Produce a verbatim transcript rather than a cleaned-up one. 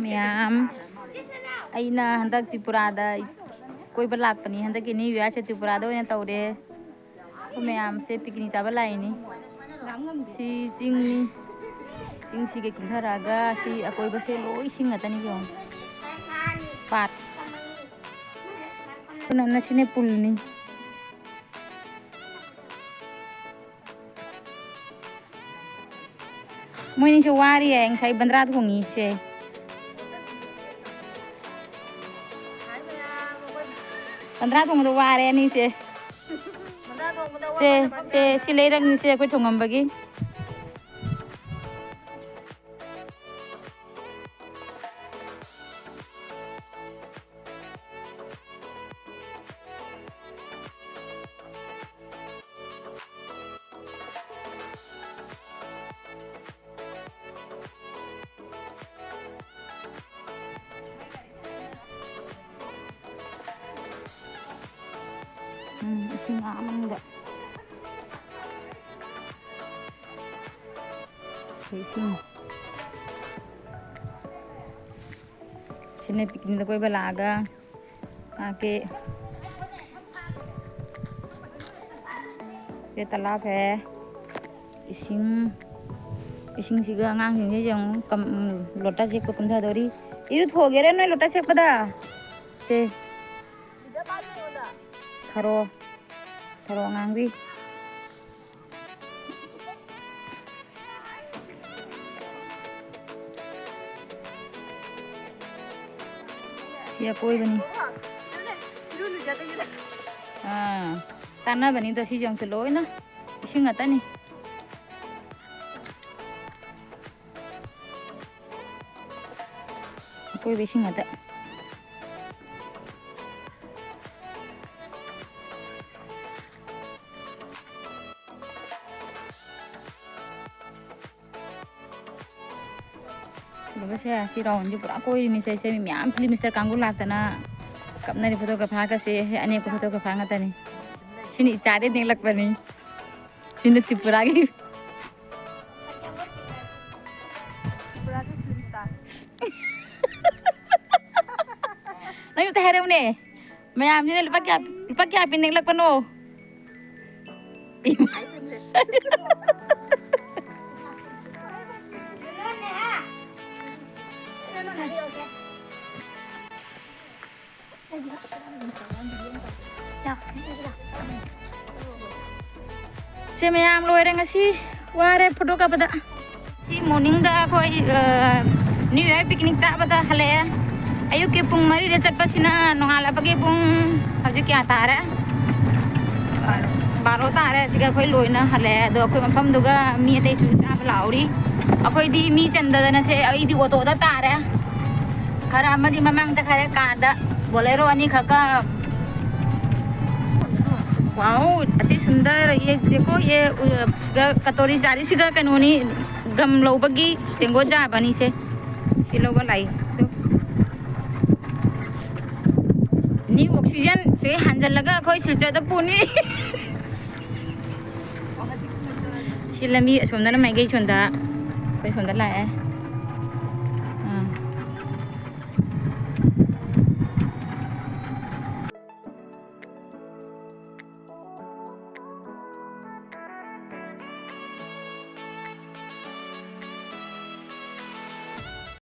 ꯃꯌꯥꯝ, ꯑꯩꯅ ꯍꯟꯗꯛ ꯇ꯭ꯔꯤꯄꯨꯔꯥꯗ ꯀꯣꯏꯕ ꯂꯥꯛꯄꯅꯤ꯫ ꯍꯟꯗꯛꯀꯤ ꯅ꯭ꯌꯨ ꯌꯥꯔꯁꯦ ꯇ꯭ꯔꯤꯄꯨꯔꯥꯗ ꯑꯣꯏꯅ ꯇꯧꯔꯦ꯫ ꯑꯩꯈꯣꯏ ꯃꯌꯥꯝꯁꯦ ꯄꯤꯛꯅꯤꯛ ꯆꯥꯕ ꯂꯥꯛꯏꯅꯤ꯫ ꯁꯤ ꯆꯤꯡꯅꯤ꯫ ꯆꯤꯡꯁꯤꯒꯤ ꯀꯨꯝꯊꯔꯛꯑꯒ ꯁꯤ ꯑꯀꯣꯏꯕꯁꯦ ꯂꯣꯏ ꯏꯁꯤꯡ ꯉꯥꯛꯇꯅꯤ ꯌꯦꯡꯉꯣ꯫ ꯄꯥꯠ꯫ ꯄꯨꯟꯅ ꯁꯤꯅꯦ ꯄꯨꯜꯅꯤ꯫ ꯃꯣꯏꯅꯤꯁꯨ ꯋꯥꯔꯤꯌꯦ, ꯉꯁꯥꯏ ꯕꯟꯗ꯭ꯔꯥ ꯊꯣꯡꯉꯤ ꯁꯦ꯫ ꯕꯟꯗ꯭ꯔꯥ ꯊꯣꯡꯕꯗ ꯋꯥꯔꯦ ꯑꯅꯤꯁꯦ꯫ ꯁꯦ, ꯁꯦ, ꯁꯤ ꯂꯩꯔꯛꯅꯤꯁꯦ ꯑꯩꯈꯣꯏ ꯊꯣꯡꯉꯝꯕꯒꯤ꯫ ꯎꯝ, ꯏꯁꯤꯡ ꯑꯥ ꯃꯅꯨꯡꯗ꯫ ꯏꯁꯤꯡ꯫ ꯁꯤꯅ ꯄꯤꯛꯅꯤꯛꯇ ꯀꯣꯏꯕ ꯂꯥꯛꯑꯒ ꯃꯍꯥꯛꯀꯤ ꯁꯤ ꯇꯂꯥꯞ ꯍꯦ꯫ ꯏꯁꯤꯡ, ꯏꯁꯤꯡꯁꯤꯒ ꯑꯉꯥꯡꯁꯤꯡꯁꯦ ꯌꯦꯡꯉꯨ, ꯀꯝ-, ꯂꯣꯇꯁ ꯍꯦꯛꯄ ꯀꯨꯝꯊꯗꯧꯔꯤ꯫ ꯏꯔꯨꯊꯣꯛꯑꯒꯦꯔ ꯅꯣꯏ ꯂꯣꯇꯁ ꯍꯦꯛꯄꯗ? ꯁꯦ꯫ ꯊꯔꯣ, ꯊꯔꯣ ꯑꯉꯥꯡꯕꯤ꯫ ꯁꯤ ꯑꯀꯣꯏꯕꯅꯤ꯫ ꯑꯥ, ꯆꯥꯅꯕꯅꯤꯗꯣ ꯁꯤꯁꯨ ꯑꯃꯨꯛꯁꯨ ꯂꯣꯏꯅ ꯏꯁꯤꯡ ꯉꯥꯛꯇꯅꯤ꯫ ꯑꯀꯣꯏꯕ ꯏꯁꯤꯡ ꯉꯥꯛꯇ꯫ ꯐꯖꯕꯁꯦ, ꯁꯤ ꯔꯥꯎꯟꯁꯦ ꯄꯨꯔꯥ ꯀꯣꯏꯔꯤꯃꯤꯁꯦ꯫ ꯁꯦ, ꯃꯤ ꯃꯌꯥꯝ ꯐꯤꯂꯝ ꯁ꯭ꯇꯥꯔ ꯀꯥꯡꯕꯨ ꯂꯥꯛꯇꯅ ꯀꯞꯅꯔꯤ꯫ ꯐꯣꯇꯣꯒ꯭ꯔꯥꯐꯔꯒꯁꯦ ꯑꯅꯦꯛꯄ ꯐꯣꯇꯣꯒ꯭ꯔꯥꯐꯔ ꯉꯥꯛꯇꯅꯤ꯫ ꯁꯤꯅ ꯏꯆꯥꯗꯩ ꯅꯦꯛꯂꯛꯄꯅꯤ꯫ ꯁꯤꯅ ꯇ꯭ꯔꯤꯄꯨꯔꯥꯒꯤ꯫ ꯇ꯭ꯔꯤꯄꯨꯔꯥꯒꯤ ꯐꯤꯂꯝ ꯁ꯭ꯇꯥꯔ꯫ ꯅꯪ ꯑꯝꯇ ꯍꯥꯏꯔꯛꯎꯅꯦ꯫ ꯃꯌꯥꯝꯁꯤꯅ ꯂꯨꯄꯥ ꯀꯌꯥ, ꯂꯨꯄꯥ ꯀꯌꯥ ꯄꯤꯅꯤꯡꯂꯛꯄꯅꯣ? ꯁꯦ ꯃꯌꯥꯝ, ꯂꯣꯏꯔꯦ ꯉꯁꯤ꯫ ꯋꯥꯔꯦ ꯐꯣꯇꯣ ꯀꯥꯞꯄꯗ꯫ ꯁꯤ ꯃꯣꯔꯅꯤꯡꯗ ꯑꯩꯈꯣꯏ, ꯑ, ꯅ꯭ꯌꯨ ꯏꯌꯔ ꯄꯤꯛꯅꯤꯛ ꯆꯥꯕꯗ ꯍꯜꯂꯛꯑꯦ꯫ ꯑꯌꯨꯛꯀꯤ ꯄꯨꯡ ꯃꯔꯤꯗ ꯆꯠꯄꯁꯤꯅ ꯅꯣꯡꯉꯥꯜꯂꯛꯄꯒꯤ ꯄꯨꯡ ꯍꯧꯖꯤꯛ ꯀꯌꯥ ꯇꯥꯔꯦ? ꯕꯥꯔꯣ ꯇꯥꯔꯦ꯫ ꯁꯤꯒ ꯑꯩꯈꯣꯏ ꯂꯣꯏꯅ ꯍꯜꯂꯛꯑꯦ꯫ ꯑꯗꯣ ꯑꯩꯈꯣꯏ ꯃꯐꯝꯗꯨꯒ ꯃꯤ ꯑꯇꯩꯁꯨ ꯆꯥꯕ ꯂꯥꯛꯍꯧꯔꯤ꯫ ꯑꯩꯈꯣꯏꯗꯤ ꯃꯤ ꯆꯟꯗꯗꯅ ꯁꯦ ꯑꯩꯗꯤ ꯑꯣꯇꯣꯗ ꯇꯥꯔꯦ꯫ ꯈꯔ ꯑꯃꯗꯤ ꯃꯃꯥꯡ ꯆꯠꯈꯔꯦ ꯀꯥꯔꯗ꯫ ꯕꯣꯂꯦꯔꯣ ꯑꯅꯤꯈꯛꯀ꯫ ꯋꯥꯎ, ꯑꯇꯤ ꯁꯨꯟꯗꯔ꯫ ꯌꯦ ꯗꯦꯈꯣ, ꯌꯦ, ꯎ, ꯀꯇꯣꯔꯤ ꯆꯥꯔꯤꯁꯤꯒ ꯀꯩꯅꯣꯅꯤ, ꯒꯝ ꯂꯧꯕꯒꯤ ꯇꯦꯡꯒꯣꯠ ꯌꯥꯕꯅꯤꯁꯦ꯫ ꯁꯤ ꯂꯧꯕ ꯂꯥꯛꯏ꯫ ꯅ꯭ꯌꯨ ꯑꯣꯛꯁꯤꯖꯟ ꯁꯤ ꯍꯟꯖꯜꯂꯒ ꯑꯩꯈꯣꯏ ꯁꯤꯜꯆꯔꯗ ꯄꯨꯅꯤ꯫ ꯁꯤ ꯂꯝꯕꯤ ꯑꯁꯣꯝꯗꯅ ꯃꯥꯏꯀꯩ ꯁꯣꯝꯗ, ꯑꯩꯈꯣꯏ ꯁꯣꯝꯗ ꯂꯥꯛꯑꯦ꯫